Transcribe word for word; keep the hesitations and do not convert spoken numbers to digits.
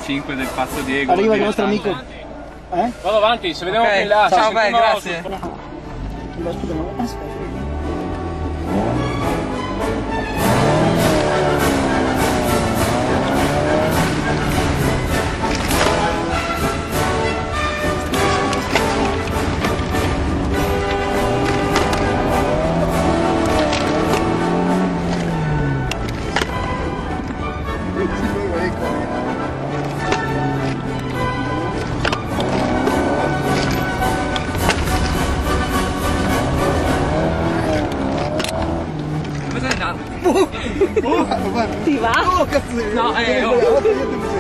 cinque del pazzo Diego. Arriva il nostro amico. Eh? Vado avanti, ci vediamo più in là. Ciao, ci beh, sentiamo grazie. Dopo. Aspetta. Dove sei andato? Ti va? No, eh, oh.